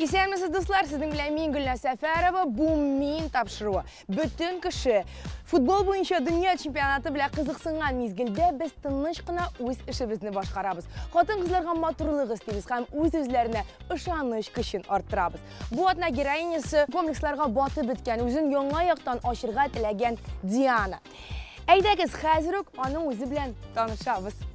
Исәнмесез, дуслар, сезнең белән мин Гөлназ Сәфәрова, бу мин тапшыруы. Бөтен кеше футбол буенча дөнья чемпионаты белән кызыксынган мизгелдә без тыныч кына үз эшебезне башкарабыз. Хатын-кызларга матурлык өстибез һәм үз-үзләренә ышаныч көчен арттырабыз. Бу атна героинясы комплексларга батып беткән, үзен яңа яктан ачырга теләгән Диана. Әйдәгез, хәзер үк аның үзе белән танышабыз.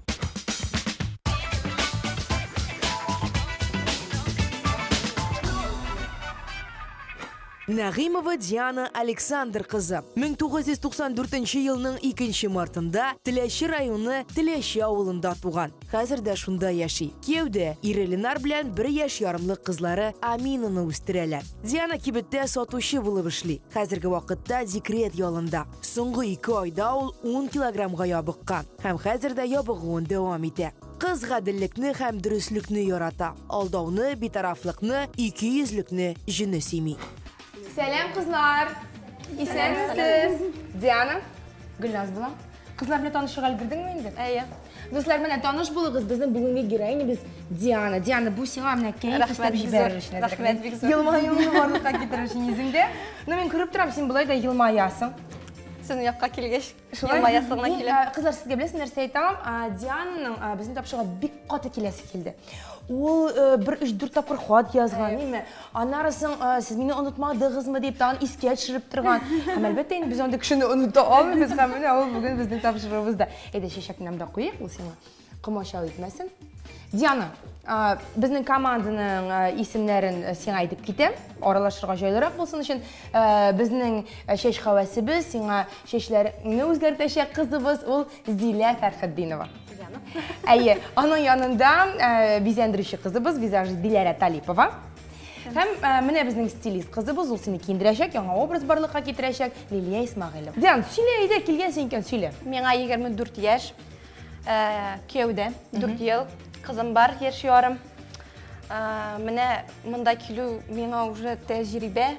Нәгыймова Диана Александр кызы 1994 елның 2 мартында Теләче районы Теләче авылында туган. Хәзер дә шунда яши. Кияүдә ире Ленар белән бер яшь ярымлык кызлары Аминаны үстерәләр. Диана кибеттә сатучы булып эшли. Хәзерге вакытта декрет ялында. Соңгы 2 айда ул 10 килограммга ябыккан һәм хәзер дә ябыгуын дәвам итә. Кыз гаделлекне һәм дөреслекне ярата. Алдауны, битарафлыкны, икейөзлекне җене сөйми. Сәлам, кызлар! Исәнмесез! Диана, Гөлназ була. Кызлар белән танышырга өлгердеңме инде? Әйе. Дуслар, менә таныш булыгыз, безнең бүгенге героинябыз Диана. Диана, бу сиңа менә кәеф өстәп җибәрер өчен. Рәхмәт, бик зур. Елмаюыңны барлыкка китерер өчен йөзеңдә. Ну, мин күреп торам, син болай да елмаясың. Сезнең якка килгәч, елмаясы гына килә. Кызлар, сезгә беләсез нәрсә әйтә алам? Диананың безнең тапшыруга бик каты киләсе килде. Ул бер 3-4 тапкыр хат язган, әйме? Аннары соң сез мине онытмадыгызмы дип тагын искә төшереп торган. Һәм әлбәттә инде без андый кешене оныта алмыйбыз һәм менә ул бүген безнең тапшыруыбызда. Әйдә, чәчәкне монда куйыйк, ул сиңа комачау итмәсен. Диана, безнең команданың исемнәрен сиңа әйтеп китәм, аралашырга җайлырак булсын өчен. Безнең чәч хәвәсебез, сиңа чәчләреңне үзгәртәчәк кызыбыз ул Зилә Фәрхетдинова. Әйе, аның янында бизәндерүче кызыбыз, визажист Диләрә Талипова. Һәм менә безнең стилист кызыбыз, ул сине киендерәчәк, яңа образ барлыкка китерәчәк, Лилия Исмәгыйлова. Диана, сөйлә, әйдә, килгәнсең икән, сөйлә. Миңа 24 яшь, кияүдә, 4 ел, кызым бар, яшь ярым. Менә монда килү миңа уже тәҗрибә.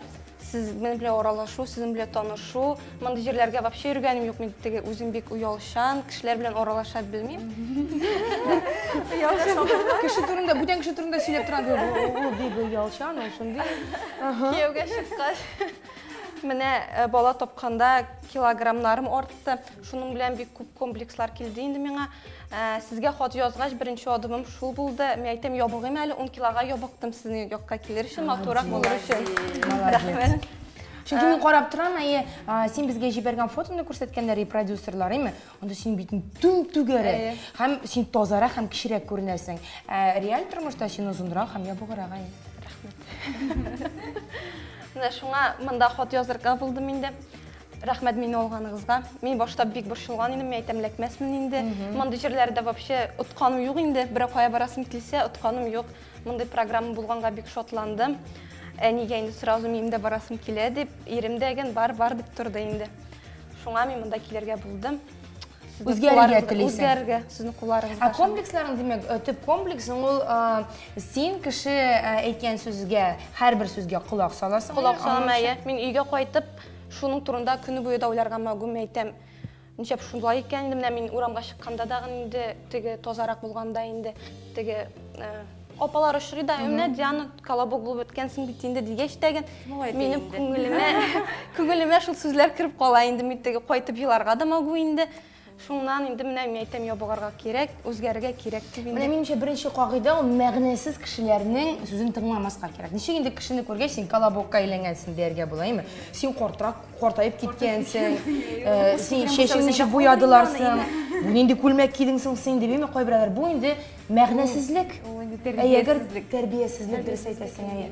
Сезнең белән аралашу, сезнең белән танышу. Мондый җирләргә вообще йөргәнем юк. Мин теге үзем бик оялчан, кешеләр белән аралаша белмим. Кеше турында, бүтән кеше турында сөйләп тора, ул бик оялчан, ул шундый. Кияүгә чыккач, менә бала тапканда килограммнарым артты. Шуның белән бик күп комплекслар килде инде миңа. Сезгә хат язгач, беренче адымым шул булды. Мин әйтәм, ябыгыйм әле, 10 килога ябыктым сезнең якка килер өчен, матуррак булыр өчен. Рәхмәт. Чөнки мин карап торам, әйе, син безгә җибәргән фотоны күрсәткәннәр, и продюсерлар, әйме? Анда синең битең түм-түгәрәк. Һәм син тазарак һәм кечерәк күренәсең. Ә реаль тормышта син озынрак һәм ябыграк, әйе. Рәхмәт. Менә шуңа монда хат язырга булдым инде. Рәхмәт мине алганыгызга. Мин башта бик борчылган идем, мин әйтәм, эләкмәсмен инде. Мондый җирләрдә вообще отканым юк инде. Берәү кая барасым килсә, отканым юк. Мондый программа булганга бик шатландым. Әнигә инде сразу минем дә барасым килә дип, ирем дә ген бар, бар дип торды инде. Шуңа мин монда килергә булдым. Үзгәрергә телисең. Үзгәрергә, сезнең кулларыгызга. Ә комплексларың, димәк, төп комплексың ул син кеше әйткән сүзгә, һәрбер сүзгә колак саласың. Колак салам, әйе. Мин өйгә кайтып, шуның турында көне буе да уйларга могу, мин әйтәм, нишләп шулай икән инде, менә мин урамга чыкканда да инде теге тазарак булганда инде теге апалар очрый да, менә Диана колобок булып беткәнсең бит инде дигәч тә минем күңелемә шул сүзләр кереп кала инде, мин теге кайтып еларга да могу инде. Шуннан инде менә мин әйтәм, ябыгарга кирәк, үзгәрергә кирәк дип инде. Менә минемчә беренче кагыйдә ул мәгънәсез кешеләрнең сүзен тыңламаска кирәк. Ничек инде кешене күргәч син колобокка әйләнгәнсең дияргә була, әйме? Син картрак, картаеп киткәнсең, син чәчең ничек буядылар соң, бу нинди күлмәк кидең соң син дип, әйме? Кайберәүләр бу инде мәгънәсезлек. Ул инде тәрбиясезлек. Тәрбиясезлек дөрес әйтәсең, әйе.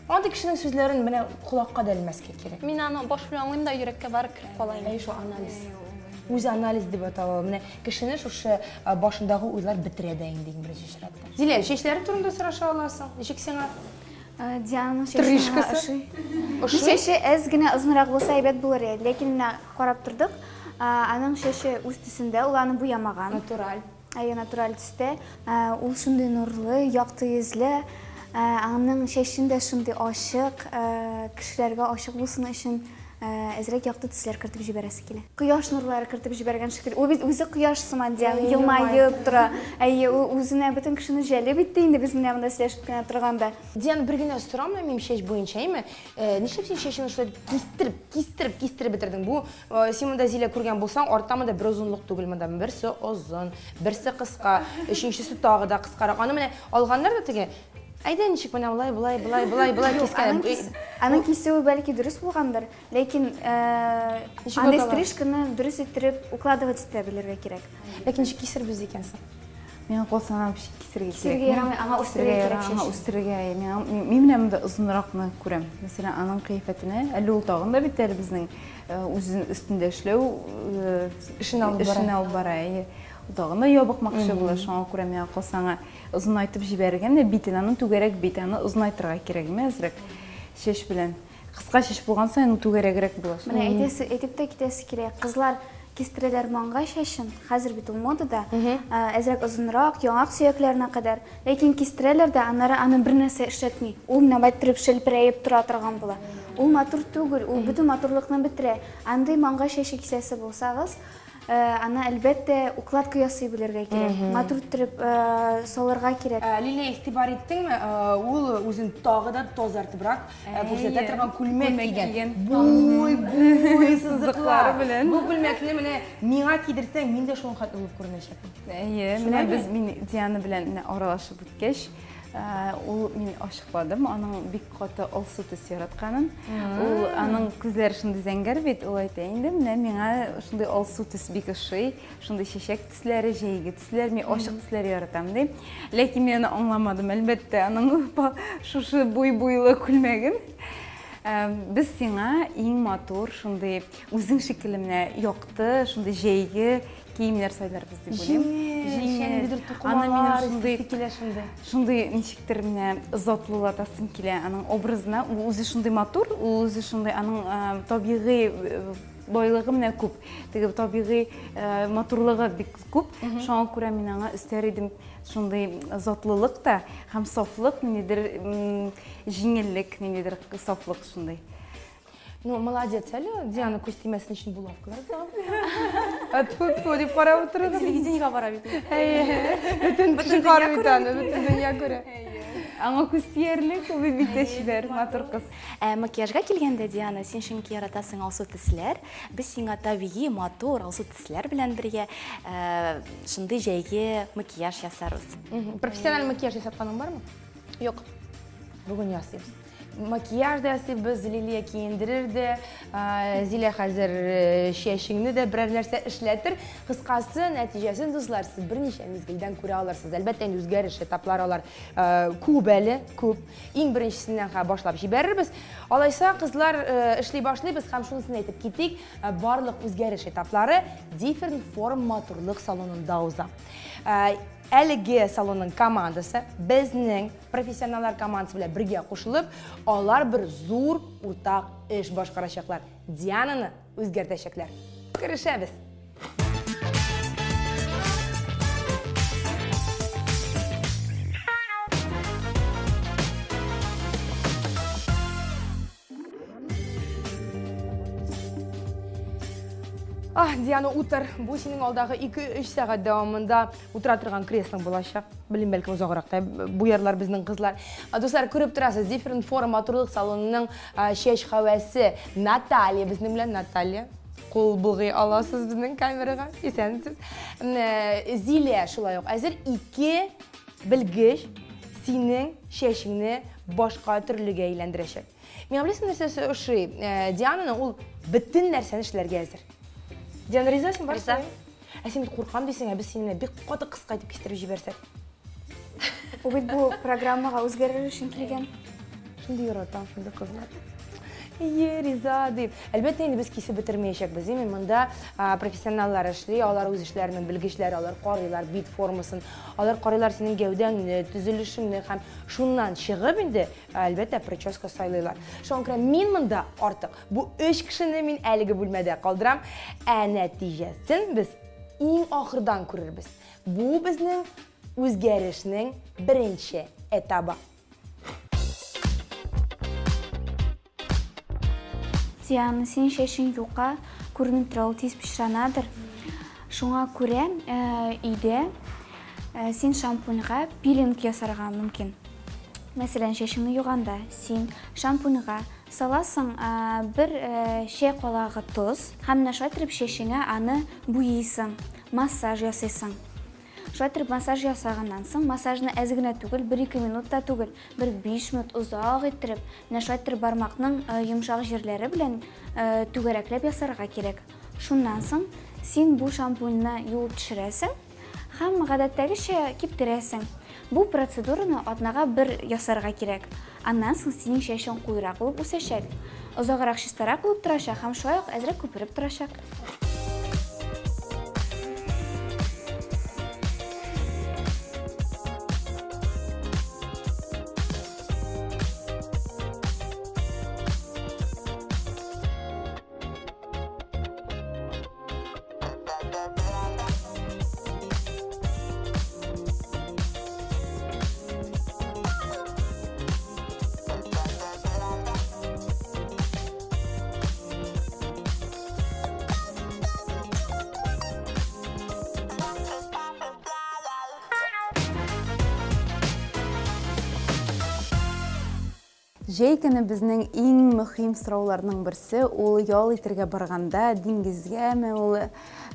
Андый кешенең сүзләрен менә колакка да элмәскә кирәк. Мин аны баш белән аңлыйм да йөрәккә барып кереп кала инде. Әйе, шул анализ. Үз анализ дип атала. Менә кешене шушы башындагы уйлар бетерә дә инде иң беренче чиратта. Зилә, чәчләре турында сораша аласың. Ничек сиңа? Диананың чәче миңа ошый. Ошый? Чәче әз генә озынрак булса әйбәт булыр иде. Ләкин менә карап тордык, аның чәче үз төсендә, ул аны буямаган. Натураль. Әйе, натураль төстә. Ул шундый нурлы, якты йөзле. Аның чәчен дә шундый ачык, кешеләргә ачык булсын өчен Әзрәк якты төсләр кертеп җибәрәсе килә. Кояш нурлары кертеп җибәргән шикелле. Ул бит үзе кояш сыман Диана, елмаеп тора. Әйе, ул үзенә бөтен кешене җәлеп итте инде без менә монда сөйләшеп кенә торганда. Диана, бер генә сорама минем чәч буенча, әйме? Нишләп син чәчеңне шулай итеп кистереп, кистереп, кистереп бетердең? Бу, син монда Зилә күргән булсаң, артта монда бер озынлык түгел монда. Берсе озын, берсе кыска, өченчесе тагы да кыскарак. Аны менә алганнар да теге Әйдә, ничек менә болай, болай, болай, болай, болай кискән. Аның кисүе бәлки дөрес булгандыр, ләкин андый стрижканы дөрес иттереп укладывать итә белергә кирәк. Ләкин ничек кисербез икән соң? Миңа калса, аны вообще кисергә кирәк. Кисергә ярамый, аңа үстерергә кирәк чәчен. Аңа үстерергә, миңа, мин менә монда озынракны күрәм. Мәсәлән, аның кыяфәтенә, әле ул тагын да бит әле безнең үзен өстендә эшләү эшен алып бара. Эшен алып бара, әйе. Ул тагын да ябыкмакчы була, шуңа күрә миңа калса, аңа озынайтып җибәрергә, менә битен, аның түгәрәк бит, аны озынайтырга кирәк, менә әзрәк чәч белән. Кыска чәч булган саен ул түгәрәгрәк була. Менә әйтәсе, әйтеп тә китәсе килә. Кызлар кистерәләр маңгай чәчен, хәзер бит ул модада, әзрәк озынрак, яңак сөякләренә кадәр. Ләкин кистерәләр дә, аннары аны бер нәрсә эшләтми. Ул менә болай иттереп шәлперәеп тора торган була. Ул матур түгел, ул бөтен матурлыкны бетерә. Андый маңгай чәче кисәсе булсагыз, аны, әлбәттә, укладка ясый белергә кирәк. Матур иттереп салырга кирәк. Лилия, игътибар иттеңме? Ул үзен тагы да тазартыбрак күрсәтә торган күлмәк кигән. Буй, буй сызыклары белән. Бу күлмәкне менә миңа кидерсәң, мин дә шуның хәтле булып күренәчәкмен. Әйе, менә без мин Диана белән менә аралашып үткәч, ул мин ачыкладым, аның бик каты алсу төс яратканын. Ул аның күзләре шундый зәңгәр бит, ул әйтә инде, менә миңа шундый алсу төс бик ошый, шундый чәчәк төсләре, җәйге төсләр, мин ачык төсләр яратам ди. Ләкин мин аны аңламадым, әлбәттә, аның шушы буй-буйлы күлмәген. Без сиңа иң матур, шундый үзең шикелле менә якты, шундый җәйге киемнәр сайларбыз дип уйлыйм. Җиңел, Аны минем шундый килә шундый. Шундый ничектер менә затлылатасым килә аның образына. Ул үзе шундый матур, ул үзе шундый аның табигый байлыгы менә күп. Теге табигый матурлыгы бик күп. Шуңа күрә мин аңа өстәр идем шундый затлылык та һәм сафлык, ниндидер җиңеллек, ниндидер сафлык шундый. Ну, молодец, әле Диана күз тимәсен өчен булавкалар да. Тфу-тфу дип карап утырды. Телевидениегә бара бит. Әйе. Бөтен кеше карый бит аны, бөтен дөнья күрә. Аңа күз тиярлек, ул бит тә чибәр, матур кыз. Макияжга килгәндә, Диана, син чөнки яратасың алсу төсләр. Без сиңа табигый, матур алсу төсләр белән бергә шундый җәйге макияж ясарбыз. Профессиональ макияж ясатканың бармы? Юк. Бүген ясыйбыз. Макияж да ясыйбыз, Лилия киендерер дә, Зилә хәзер чәчеңне дә берәр нәрсә эшләтер. Кыскасы, нәтиҗәсен, дуслар, сез берничә мизгелдән күрә алырсыз. Әлбәттә, инде үзгәреш этаплары алар күп әле, күп. Иң беренчесеннән башлап җибәрербез. Алайса, кызлар, эшли башлыйбыз һәм шунысын әйтеп китик, барлык үзгәреш этаплары Different Form матурлык салонында уза. Әлеге салонның командасы безнең профессионаллар командасы белән бергә кушылып, алар бер зур уртак эш башкарачаклар. Диананы үзгәртәчәкләр. Керешәбез. Ах, Диана, утыр. Бу синең алдагы ике-өч сәгать дәвамында утыра торган креслоң булачак. Белмим, бәлкем озаграк та буярлар безнең кызлар. Дуслар, күреп торасыз, Different Form матурлык салонының чәч хәвәсе Наталья безнең белән. Наталья, кул болгый аласыз безнең камерага. Исәнсез. Зилә шулай ук әзер. Ике белгеч синең чәчеңне башка төрлегә әйләндерәчәк. Миңа беләсең нәрсәсе ошый? Диананың ул бөтен нәрсәне эшләргә әзер. Диана, риза син барсың? Риза. Ә син бит куркам дисең, ә без сине бик каты кыска итеп кистереп җибәрсәк. Ул бит бу программага үзгәрер өчен килгән. Шундый яратам шундый кызлар. Ие, риза дип. Әлбәттә, инде без кисеп бетермәячәкбез. Димәк, монда профессионаллар эшли, алар үз эшләренең белгечләре, алар карыйлар бит формасын, алар карыйлар синең гәүдәңне, төзелешеңне һәм шуннан чыгып инде, әлбәттә, прическа сайлыйлар. Шуңа күрә мин монда артык бу өч кешене мин әлеге бүлмәдә калдырам, ә нәтиҗәсен без иң ахырдан күрербез. Бу безнең үзгәрешнең беренче этабы. Диана, синең чәчең юка, күренеп тора, ул тиз пычранадыр. Шуңа күрә өйдә син шампуньга пилинг ясарга мөмкин. Мәсәлән, чәчеңне юганда син шампуньга саласың бер чәй калагы тоз һәм менә шулай итеп чәчеңә аны буйыйсың, массаж ясыйсың. Шулай итеп массаж ясаганнан соң, массажны әз генә түгел, 1-2 минут та түгел, бер 5 минут озак иттереп, менә шулай иттереп бармакның йомшак җирләре белән түгәрәкләп ясарга кирәк. Шуннан соң син бу шампуньны юып төшерәсең һәм гадәттәгечә киптерәсең. Бу процедураны атнага бер ясарга кирәк. Аннан соң синең чәчең куерак булып үсәчәк, озаграк чистарак булып торачак һәм шулай ук әзрәк күпереп торачак. Җәй көне безнең иң мөһим сорауларның берсе ул ял итәргә барганда, диңгезгәме ул,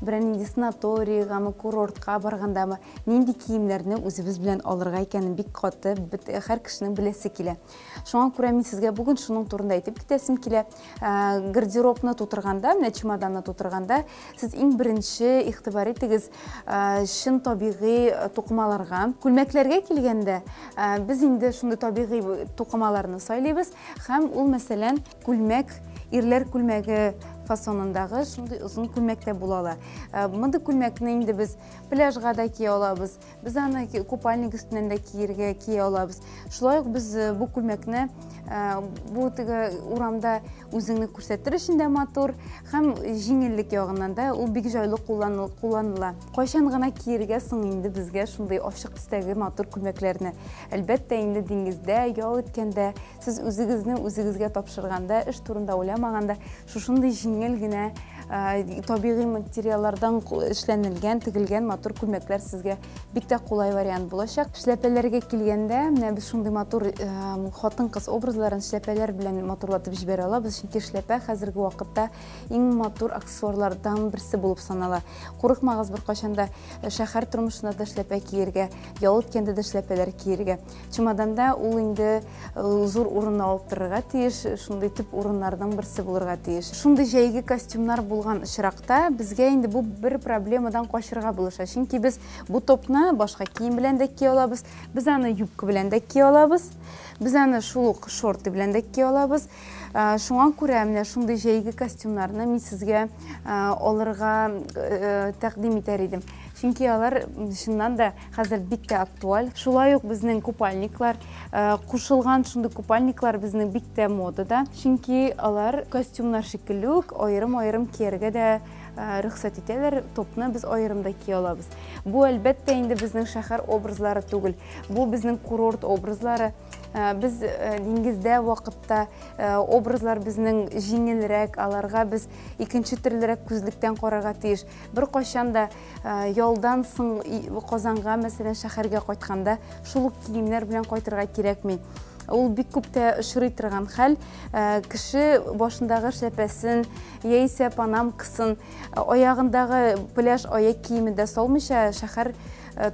берәр нинди санаторийгамы, курортка баргандамы, нинди киемнәрне үзебез белән алырга икәнен бик каты һәр кешенең беләсе килә. Шуңа күрә мин сезгә бүген шуның турында әйтеп китәсем килә. Гардеробны тутырганда, менә чемоданны тутырганда, сез иң беренче игътибар итегез чын табигый тукымаларга. Күлмәкләргә килгәндә, без инде шундый табигый тукымаларны сайлыйбыз һәм ул, мәсәлән, күлмәк, ирләр күлмәге фасонындагы шундый озын күлмәк тә була ала. Мондый күлмәкне инде без пляжга да кия алабыз, без аны купальник өстеннән дә киергә кия алабыз. Шулай ук без бу күлмәкне бу теге урамда үзеңне күрсәтер өчен дә матур һәм җиңеллек ягыннан да ул бик җайлы кулланыла. Кайчан гына киергә соң инде безгә шундый ачык төстәге матур күлмәкләрне? Әлбәттә инде диңгездә ял иткәндә, сез үзегезне үзегезгә тапшырганда, эш турында уйламаганда, шушындый җиңел генә табигый материаллардан эшләнелгән, тегелгән матур күлмәкләр сезгә бик тә кулай вариант булачак. Эшләпәләргә килгәндә, менә без шундый матур хатын-кыз образларын эшләпәләр белән матурлатып җибәрә алабыз, чөнки эшләпә хәзерге вакытта иң матур аксессуарлардан берсе булып санала. Курыкмагыз беркайчан да шәһәр тормышында да эшләпә киергә, ял иткәндә дә эшләпәләр киергә. Чемоданда ул инде зур урын алып торырга тиеш, шундый төп урыннарның берсе булырга тиеш. Шундый җәйге костюмнар булган очракта безгә инде бу бер проблемадан качырга булыша, чөнки без бу топны башка кием белән дә кия алабыз, без аны юбка белән дә кия алабыз, без аны шул ук шорты белән дә кия алабыз. Шуңа күрә менә шундый җәйге костюмнарны мин сезгә алырга тәкъдим итәр идем. Чөнки алар чыннан да хәзер бик тә актуаль. Шулай ук безнең купальниклар, кушылган шундый купальниклар безнең бик тә модада. Чөнки алар костюмнар шикелле үк аерым-аерым кияргә дә рөхсәт итәләр, топны без аерым да кия алабыз. Бу әлбәттә инде безнең шәһәр образлары түгел. Бу безнең курорт образлары. Без диңгездә вакытта образлар безнең җиңелрәк, аларга без икенче төрлерәк күзлектән карарга тиеш. Бер кайчан да ялдан соң Казанга, мәсәлән, шәһәргә кайтканда шул ук киемнәр белән кайтырга кирәкми. Ул бик күп тә очрый торган хәл. Кеше башындагы шәпәсен, яисә панамкасын, аягындагы пляж аяк киемен дә салмыйча шәһәр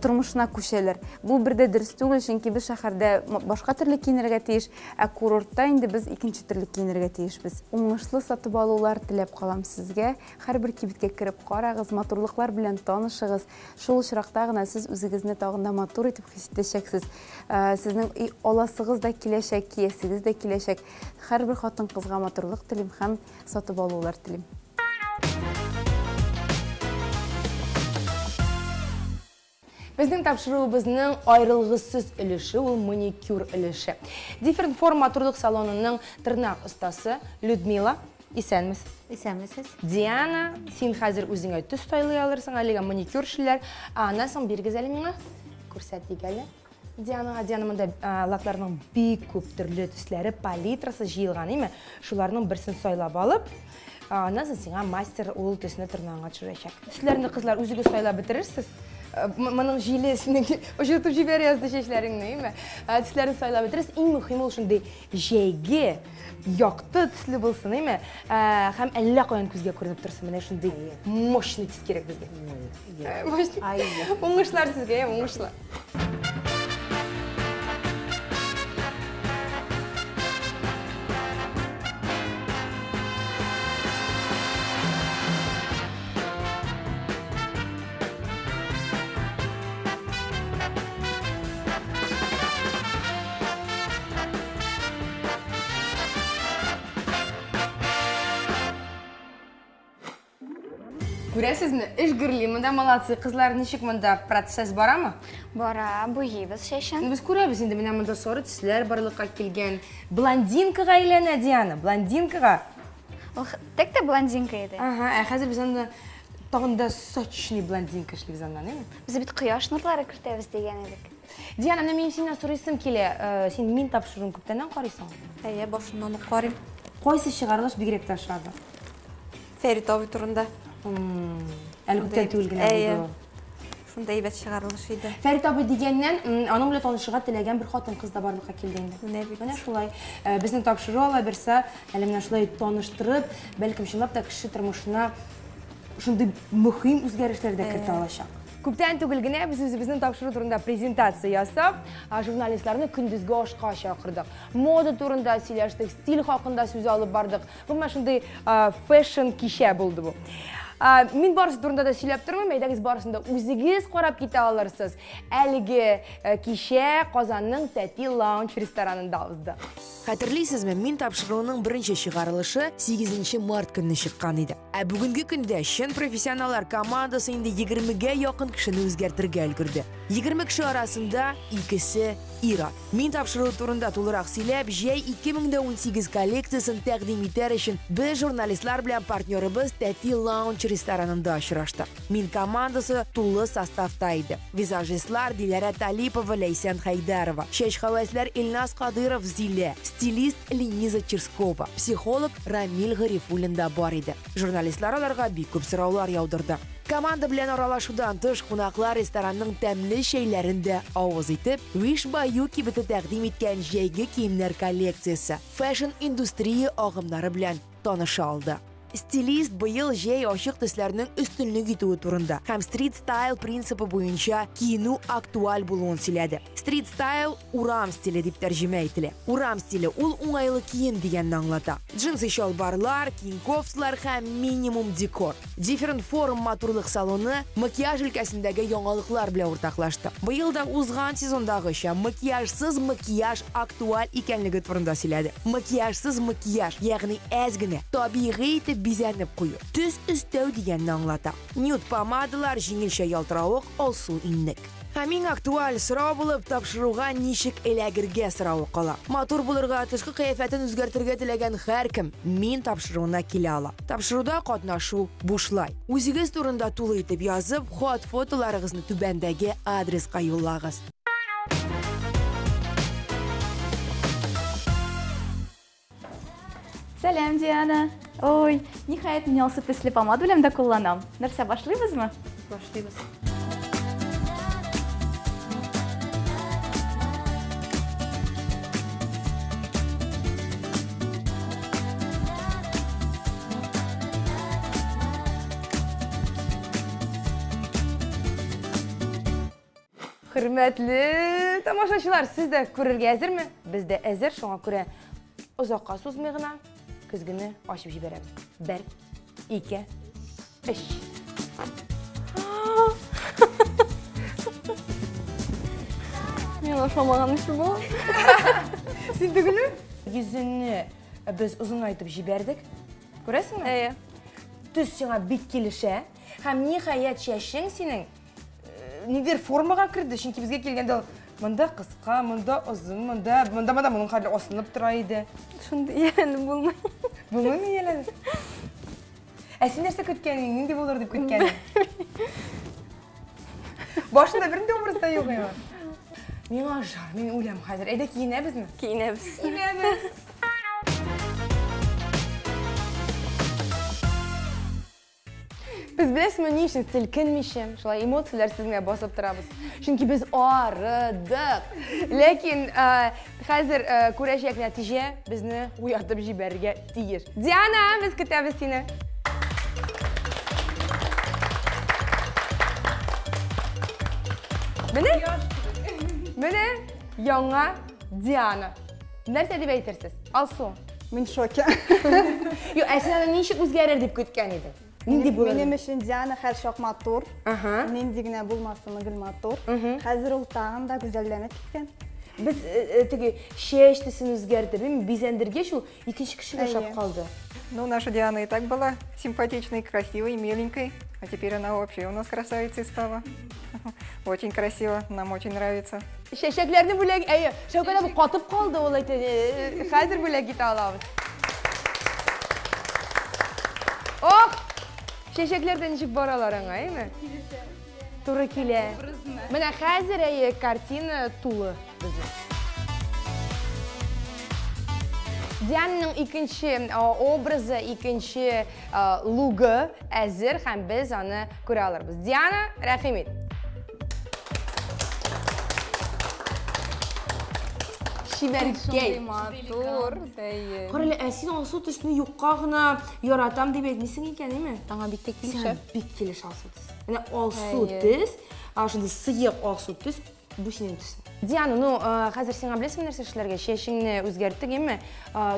тормышына күчәләр. Бу бер дә дөрес түгел, чөнки без шәһәрдә башка төрле киенергә тиеш, ә курортта инде без икенче төрле киенергә тиешбез. Уңышлы сатып алулар теләп калам сезгә. Һәрбер кибеткә кереп карагыз, матурлыклар белән танышыгыз. Шул очракта гына сез үзегезне тагын да матур итеп хис итәчәксез. Сезнең аласыгыз да киләчәк, киясегез дә киләчәк. Һәрбер хатын-кызга матурлык телим һәм сатып алулар телим. Безнең тапшыруыбызның аерылгысыз өлеше ул маникюр өлеше. Different Form матурлык салонының тырнак остасы Людмила, исәнмесез? Исәнмесез. Диана, син хәзер үзеңә төс сайлый алырсың, әлегә маникюршылар. Аннан соң бирегез әле миңа. Күрсәтик әле. Дианага, Диана монда лакларның бик күп төрле төсләре, палитрасы җыелган, име? Шуларның берсен сайлап алып, аннан соң сиңа мастер ул төсне тырнагыңа төшерәчәк. Төсләрне, кызлар, үзегез сайлап бетерерсез. Моның җиле синең очыртып җибәрә язды чәчләреңне, име? Төсләрен сайлап бетерерсез. Иң мөһиме ул шундый җәйге, якты төсле булсын, име? Һәм әллә каян күзгә күренеп торсын. Менә шундый мощный төс кирәк безгә. Уңышлар сезгә, уңышлар. Күрәсезме, эш гөрли монда, молодцы. Кызлар, ничек монда процесс барамы? Бара, буйыйбыз чәчен. Без күрәбез инде, менә монда соры төсләр барлыкка килгән. Блондинкага әйләнә Диана, блондинкага. Ул тек тә блондинка иде. Ага, ә хәзер без анда тагын да сочный блондинка эшлибез аннан, әйме? Без бит кояш нурлары кертәбез дигән идек. Диана, менә минем синнән сорыйсым килә. Син мин тапшыруын күптәннән карыйсың? Әйе, башыннан ук карыйм. Кайсы чыгарылыш бигрәк тә ошады? Фәрит абый турында. Әле күптән түгел генә булды. Шунда әйбәт чыгарылыш иде. Фәрит абый дигәннән, аның белән танышырга теләгән бер хатын-кыз да барлыкка килде инде. Менә бит. Менә шулай. Безнең тапшыру ала берсә, әле менә шулай таныштырып, бәлкем чынлап та кеше тормышына шундый мөһим үзгәрешләр дә кертә алачак. Күптән түгел генә без үзебезнең тапшыру турында презентация ясап, журналистларны көндезге ашка чакырдык. Мода турында сөйләштек, стиль хакында сүз алып бардык. Гомумән шундый фэшн кичә булды бу. Мин барысы турында да сөйләп тормыйм, әйдәгез барысын да үзегез карап китә алырсыз. Әлеге кичә Казанның Тәти лаунж ресторанында узды. Хәтерлисезме, мин тапшыруының беренче чыгарылышы 8 март көнне чыккан иде. Ә бүгенге көндә чын профессионаллар командасы инде 20-гә якын кешене үзгәртергә өлгерде. 20 кеше арасында икесе ир-ат. Мин тапшыру турында тулырак сөйләп, җәй 2018 коллекциясен тәкъдим итәр өчен без журналистлар белән партнерыбыз Тәти лаунж ресторанында очраштык. Мин командасы тулы составта иде. Визажистлар Диләрә Талипова, Ләйсән Хәйдәрова, чәч хәвәсләр Илназ Кадыров, Зилә, стилист Лениза Черскова, психолог Рамил Гарифуллин да бар иде. Журналистлар аларга бик күп сораулар яудырды. Команда белән аралашудан тыш кунаклар ресторанның тәмле чәйләрен дә авыз итеп, Wish by You кибете тәкъдим иткән җәйге киемнәр коллекциясе, фэшн-индустрия агымнары белән таныша алды. Стилист быел җәй ачык төсләрнең өстенлек итүе турында һәм стрит-стайл принципы буенча киенү актуаль булуын сөйләде. Стрит-стайл урам стиле дип тәрҗемә ителә. Урам стиле ул уңайлы кием дигәнне аңлата. Джинсы чалбарлар, киң кофталар һәм минимум декор. Different Form матурлык салоны макияж өлкәсендәге яңалыклар белән уртаклашты. Быел да узган сезондагыча макияжсыз макияж актуаль икәнлеге турында сөйләде. Макияжсыз макияж, ягъни әз генә табигый итеп бизәнеп кую. Төс өстәү дигәнне аңлата. Нюд помадалар, җиңелчә ялтыравык, алсу иннек. Һәм иң актуаль сорау булып тапшыруга ничек эләгергә соравы кала. Матур булырга, тышкы кыяфәтен үзгәртергә теләгән һәркем мин тапшыруына килә ала. Тапшыруда катнашу бушлай. Үзегез турында тулы итеп язып, хат фотоларыгызны түбәндәге адреска юллагыз. Сәлам, Диана. Ой, ниһаять, мин алсу төсле помада белән дә кулланам. Нәрсә, башлыйбызмы? Башлыйбыз. Хөрмәтле тамашачылар, сез дә күрергә әзерме? Без дә әзер, шуңа күрә озакка сузмый гына көзгене ачып җибәрәбез. 1, 2, 3. Мин ошамаган эш бу. Син түгелме? Йөзеңне без озынайтып җибәрдек. Күрәсеңме? Әйе. Төс сиңа бик килешә. Һәм ниһаять чәчең синең нидер формага керде, чөнки безгә килгәндә ул монда кыска, монда озын, монда, монда, монда моның хәтле асылынып тора иде. Шундый ияләнеп булмый. Булмыймы ияләнеп? Ә син нәрсә көткән идең? Нинди булыр дип көткән идең? Башында бернинди образ да юк иде. Миңа жар, мин үләм хәзер. Әйдә киенәбезме? Киенәбез. Киенәбез. Без беләсезме, ни өчен селкенмичә, шулай эмоцияләрсез генә басып торабыз? Чөнки без арыдык. Ләкин хәзер күрәчәк нәтиҗә безне уятып җибәрергә тиеш. Диана, без көтәбез сине. Менә, менә яңа Диана. Нәрсә дип әйтерсез? Алсу. Мин шоке. Юк, ә син аны ничек үзгәрер дип көткән идең? Нинди булыр? Минем өчен Диана һәрчак матур. Ага. Нинди генә булмасын, гел матур. Хәзер ул тагын да гүзәлләнеп киткән. Без теге чәч төсен үзгәртеп, бизәндергәч, ул икенче кешегә ошап калды. Ну, наша Диана и так была симпатичной, красивой, миленькой. А теперь она вообще у нас красавицей стала. Очень красиво, нам очень нравится. Чәчәкләрне бүләк, әйе, Шәүкәт абый катып калды, ул әйтә, хәзер бүләк итә алабыз. Ох! Чәчәкләр дә ничек баралар аңа, әйеме? Килешә. Туры килә. Менә хәзер әйе, картина тулы безнең. Диананың икенче образы, икенче лугы әзер һәм без аны күрә алырбыз. Диана, рәхим ит. Чибәркәй. Матур, әйе. Карале, ә син алсу төсне юкка гына яратам дип әйтмисең икән, әйме? Аңа бик тә килешә. Сиңа бик килешә алсу төс. Менә алсу төс, шундый сыек алсу төс, бу синең төсең. Диана, ну, хәзер сиңа беләсеңме нәрсә эшләргә? Чәчеңне үзгәрттек, әйме?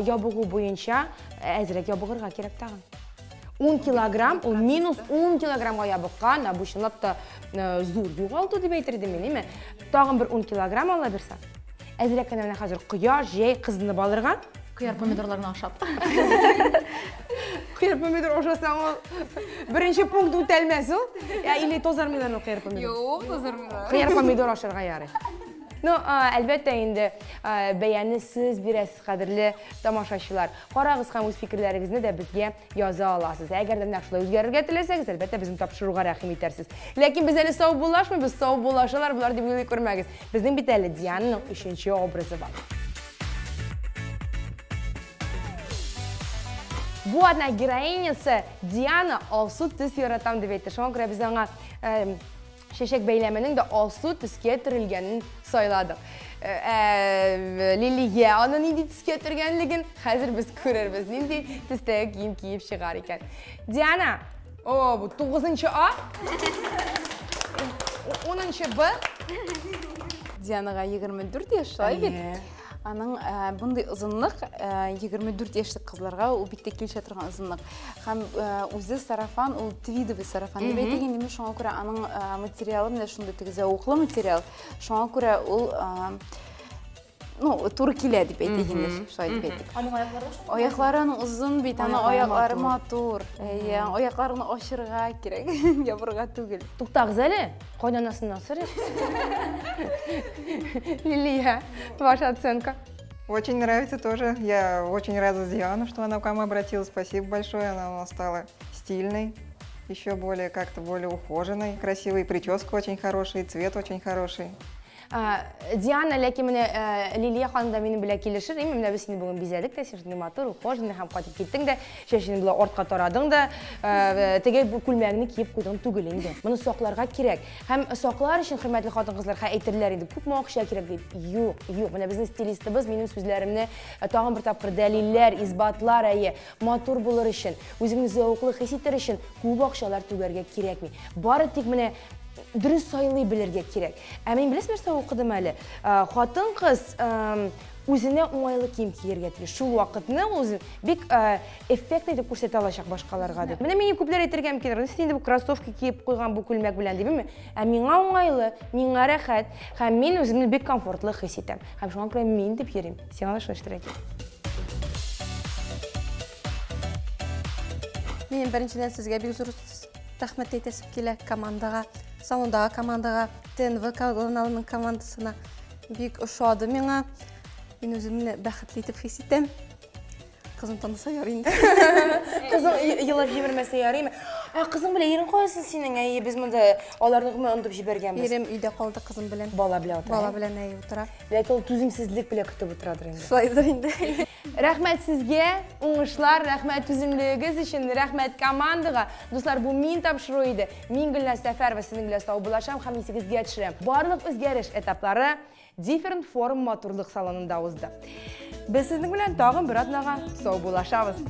Ябыгу буенча әзрәк ябыгырга кирәк тагын. 10 килограмм, ул минус 10 килограммга ябыккан, ә бу чынлап та зур югалту дип әйтер идем мин, әйме? Тагын бер 10 килограмм ала бирсә. Әзрәк кенә менә хәзер кояш, җәй кызынып алырга. Кыяр помидорларны ашап. Кыяр помидор ашасаң ул беренче пункт үтәлмәс ул. Я или тозармыйлар ул кыяр помидор. Юк, тозармыйлар. Кыяр помидор ашарга ярый. Ну, әлбәттә инде, бәяне сез бирәсез, кадерле тамашачылар. Карагыз һәм үз фикерләрегезне дә безгә яза аласыз. Әгәр дә нәкъ шулай үзгәрергә теләсәгез, әлбәттә, безнең тапшыруга рәхим итәрсез. Ләкин без әле саубуллашмыйбыз, саубуллашалар болар дип уйлый күрмәгез. Безнең бит әле Диананың өченче образы бар. Бу одна героинясы Диана алсу төс яратам дип әйтте. Шуңа күрә без аңа чәчәк бәйләменең дә алсу төскә төрелгәнен сайладык. Лилия аны нинди төскә төргәнлеген хәзер без күрербез. Нинди төстәге кием киеп чыгар икән. Диана, о, бу 9 А, 10 Б. Дианага 24 яшь, шулай бит? Аның бундый озынлык 24 яшьлек кызларга ул бик тә килешә торган озынлык. Һәм үзе сарафан, ул твидовый сарафан дип әйтик инде, шуңа күрә аның материалы менә шундый теге зәвыклы материал. Шуңа күрә ул, ну, туры килә дип әйтик инде, шулай дип әйтик. Аның аяклары шундый. Аяклары аның озын бит, аның аяклары матур. Әйе, аякларны ачырга кирәк, ябырга түгел. Туктагыз әле, кайнанасыннан сорыйк. Лилия, ваша оценка? Очень нравится тоже. Я очень рада за Диану, что она к вам обратилась. Спасибо большое. Она у нас стала стильной, еще более как-то более ухоженной, красивой. Прическа очень хорошая, цвет очень хороший. Диана, ләкин менә Лилия ханым да минем белән килешер. Именно менә без сине бүген бизәдек тә, син шундый матур, ухоженный һәм кайтып киттең дә, чәчеңне болай артка тарадың да, теге бу күлмәгеңне киеп куйдың түгел инде. Моны сакларга кирәк. Һәм саклар өчен, хөрмәтле хатын-кызлар, хә әйтерләр инде, күпме акча кирәк дип. Юк, юк. Менә безнең стилистыбыз минем сүзләремне тагын бер тапкыр дәлилләр, исбатлар, әйе, матур булыр өчен, үзеңне зәвыклы хис итәр өчен күп акчалар түгәргә кирәкми. Бары тик менә дөрес сайлый белергә кирәк. Ә мин беләсезме нәрсә укыдым әле? Хатын-кыз үзенә уңайлы кием кияргә тиеш. Шул вакытны ул үзен бик эффектный итеп күрсәтә алачак башкаларга дип. Менә мине күпләр әйтергә мөмкин, син инде бу кроссовки киеп куйган бу күлмәк белән дип, әйме? Ә миңа уңайлы, миңа рәхәт һәм мин үземне бик комфортлы хис итәм. Һәм шуңа күрә мин дип йөрим. Сиңа да шулай эшләргә кирәк. Минем беренчедән сезгә бик зур рәхмәт әйтәсем килә командага, салондагы командага, ТНВ каналының командасына. Бик ошады миңа. Мин үземне бәхетле итеп хис итәм. Кызым таныса ярый инде. Кызым елап җибәрмәсә ярыймы? Ә кызың белән ирең каясын синең? Әйе, без монда аларны гомумән онытып җибәргәнбез. Ирем өйдә калды кызым белән. Бала белән утыра. Бала белән әйе утыра. Ләкин ул түземсезлек белән көтеп утырадыр инде. Шулайдыр инде. Рәхмәт сезгә, уңышлар, рәхмәт түземлегегез өчен, рәхмәт командага. Дуслар, бу мин тапшыру иде. Мин Гөлназ Сәфәрова сезнең белән саубуллашам һәм исегезгә төшерәм. Барлык үзгәреш этаплары Different Forum матурлык салонында узды. Без сезнең белән тагын бер атнага саубуллашабыз.